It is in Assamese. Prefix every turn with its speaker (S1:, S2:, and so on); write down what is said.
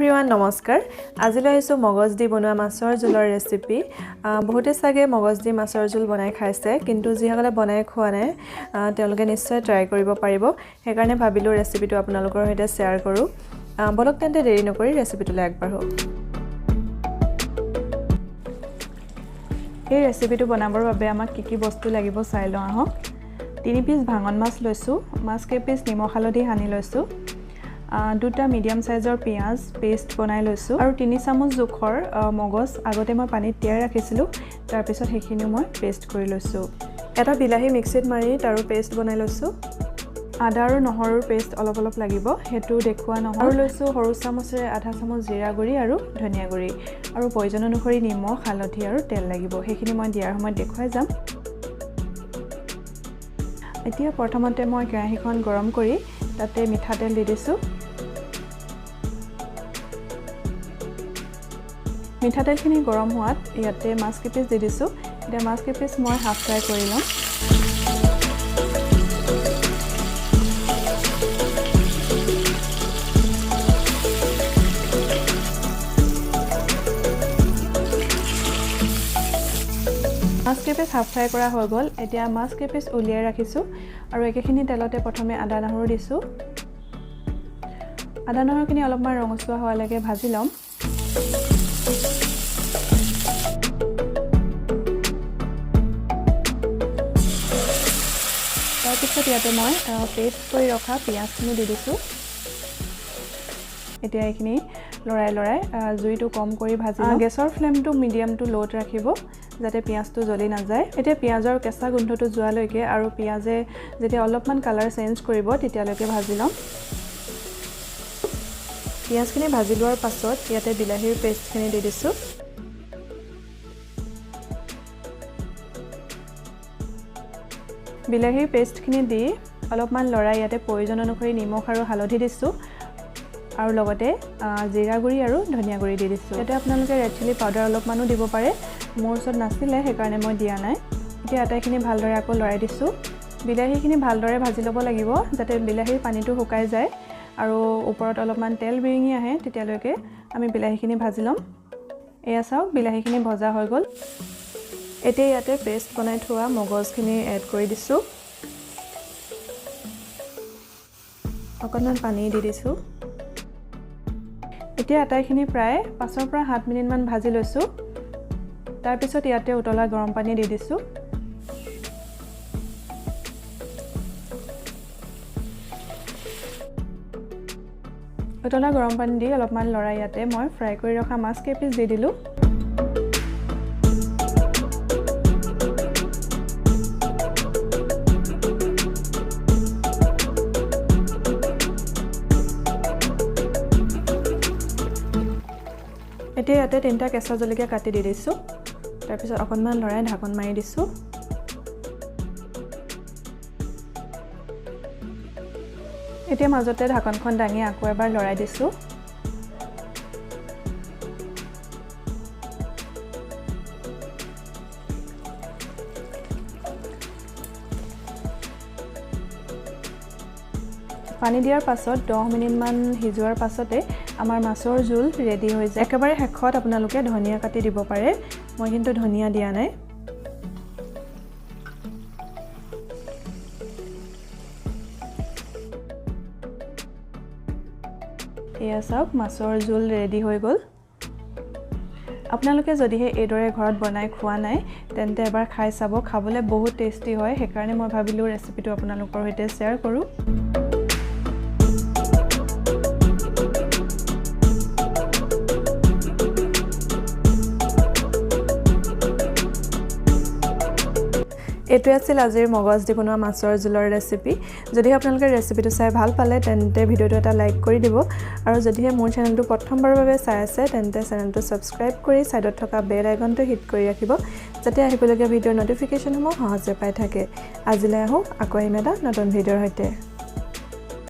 S1: এভৰিৱান, নমস্কাৰ। আজিলৈ আহিছোঁ মগজ দি বনোৱা মাছৰ জোলৰ ৰেচিপি। বহুতে চাগে মগজ দি মাছৰ জোল বনাই খাইছে, কিন্তু যিসকলে বনাই খোৱা নাই তেওঁলোকে নিশ্চয় ট্ৰাই কৰিব পাৰিব। সেইকাৰণে ভাবিলোঁ ৰেচিপিটো আপোনালোকৰ সৈতে শ্বেয়াৰ কৰোঁ। ব'লক তেন্তে, দেৰি নকৰি ৰেচিপিটোলৈ আগবাঢ়োঁ। এই ৰেচিপিটো বনাবৰ বাবে আমাক কি কি বস্তু লাগিব চাই লওঁ আহক। 3 পিচ ভাঙন মাছ লৈছোঁ। মাছ কেইপিচ নিমখ হালধি সানি লৈছোঁ। দুটা মিডিয়াম চাইজৰ পিঁয়াজ পেষ্ট বনাই লৈছোঁ আৰু 3 চামুচ জোখৰ মগজ আগতে মই পানীত তিয়াই ৰাখিছিলোঁ, তাৰপিছত সেইখিনিও মই পেষ্ট কৰি লৈছোঁ। এটা বিলাহী মিক্সিত মাৰি তাৰো পেষ্ট বনাই লৈছোঁ। আদা আৰু নহৰুৰ পেষ্ট অলপ অলপ লাগিব, সেইটো দেখুওৱা নহয়। আৰু লৈছোঁ সৰু চামুচেৰে আধা চামুচ জিৰা গুড়ি আৰু ধনিয়া গুড়ি আৰু প্ৰয়োজন অনুসৰি নিমখ, হালধি আৰু তেল লাগিব। সেইখিনি মই দিয়াৰ সময়ত দেখুৱাই যাম। এতিয়া প্ৰথমতে মই কেৰাহীখন গৰম কৰি তাতে মিঠাতেল দি দিছোঁ। মিঠাতেলখিনি গৰম হোৱাত ইয়াতে মাছ কেইপিচ দি দিছোঁ। এতিয়া মাছ কেইপিচ মই হাফ ফ্ৰাই কৰি ল'ম। মাছ কেইপিচ হাফ ফ্ৰাই কৰা হৈ গ'ল। এতিয়া মাছ কেইপিচ উলিয়াই ৰাখিছোঁ আৰু একেখিনি তেলতে প্ৰথমে আদা নহৰু দিছোঁ। আদা নহৰুখিনি অলপমান ৰঙচুৱা হোৱালৈকে ভাজি ল'ম। তাৰপিছত ইয়াতে মই পেষ্ট কৰি ৰখা পিঁয়াজখিনি দি দিছোঁ। এতিয়া এইখিনি লৰাই লৰাই জুইটো কম কৰি ভাজি, গেছৰ ফ্লেমটো মিডিয়াম টু ল'ত ৰাখিব, যাতে পিঁয়াজটো জ্বলি নাযায়। এতিয়া পিঁয়াজৰ কেঁচা গোন্ধটো যোৱালৈকে আৰু পিঁয়াজে যেতিয়া অলপমান কালাৰ চেঞ্জ কৰিব, তেতিয়ালৈকে ভাজি ল'ম। পিঁয়াজখিনি ভাজি লোৱাৰ পাছত ইয়াতে বিলাহীৰ পেষ্টখিনি দি দিছোঁ। বিলাহীৰ পেষ্টখিনি দি অলপমান লৰাই ইয়াতে প্ৰয়োজন অনুসৰি নিমখ আৰু হালধি দিছোঁ আৰু লগতে জিৰা গুড়ি আৰু ধনিয়া গুড়ি দি দিছোঁ। ইয়াতে আপোনালোকে ৰেড চিলি পাউডাৰ অলপমানো দিব পাৰে। মোৰ ওচৰত নাছিলে, সেইকাৰণে মই দিয়া নাই। এতিয়া আটাইখিনি ভালদৰে আকৌ লৰাই দিছোঁ। বিলাহীখিনি ভালদৰে ভাজি ল'ব লাগিব, যাতে বিলাহীৰ পানীটো শুকাই যায় আৰু ওপৰত অলপমান তেল বিৰিঙি আহে, তেতিয়ালৈকে আমি বিলাহীখিনি ভাজি ল'ম। এয়া চাওক, বিলাহীখিনি ভজা হৈ গ'ল। এতিয়া ইয়াতে পেষ্ট বনাই থোৱা মগজখিনি এড কৰি দিছোঁ। অকণমান পানী দি দিছোঁ। এতিয়া আটাইখিনি প্ৰায় 5ৰ পৰা 7 মিনিটমান ভাজি লৈছোঁ। তাৰপিছত ইয়াতে উতলা গৰম পানী দি দিছোঁ। উতলা গৰম পানী দি অলপমান লৰাই ইয়াতে মই ফ্ৰাই কৰি ৰখা মাছ কেইপিচ দি দিলোঁ। এতিয়া ইয়াতে তিনিটা কেঁচা জলকীয়া কাটি দি দিছোঁ। তাৰপিছত অকণমান লৰাই ঢাকন মাৰি দিছোঁ। এতিয়া মাজতে ঢাকনখন দাঙি আকৌ এবাৰ লৰাই দিছোঁ। পানী দিয়াৰ পাছত 10 মিনিটমান সিজোৱাৰ পাছতে আমাৰ মাছৰ জোল ৰেডি হৈ যায়। একেবাৰে শেষত আপোনালোকে ধনিয়া কাটি দিব পাৰে। মই কিন্তু ধনিয়া দিয়া নাই। এয়া চাওক, মাছৰ জোল ৰেডি হৈ গ'ল। আপোনালোকে যদিহে এইদৰে ঘৰত বনাই খোৱা নাই, তেন্তে এবাৰ খাই চাব। খাবলৈ বহুত টেষ্টি হয়। সেইকাৰণে মই ভাবিলোঁ ৰেচিপিটো আপোনালোকৰ সৈতে শ্বেয়াৰ কৰোঁ। এইটোৱে আছিল আজিৰ মগজ দি বনোৱা মাছৰ জোলৰ ৰেচিপি। যদি আপোনালোকে ৰেচিপিটো চাই ভাল পালে, তেন্তে ভিডিঅ'টো এটা লাইক কৰি দিব আৰু যদিহে মোৰ চেনেলটো প্ৰথমবাৰৰ বাবে চাই আছে, তেন্তে চেনেলটো ছাবস্ক্ৰাইব কৰি ছাইডত থকা বেল আইকনটো হিট কৰি ৰাখিব, যাতে আহিবলগীয়া ভিডিঅ'ৰ ন'টিফিকেশ্যনসমূহ সহজে পাই থাকে। আজিলৈ আহোঁ, আকৌ আহিম এটা নতুন ভিডিঅ'ৰ সৈতে।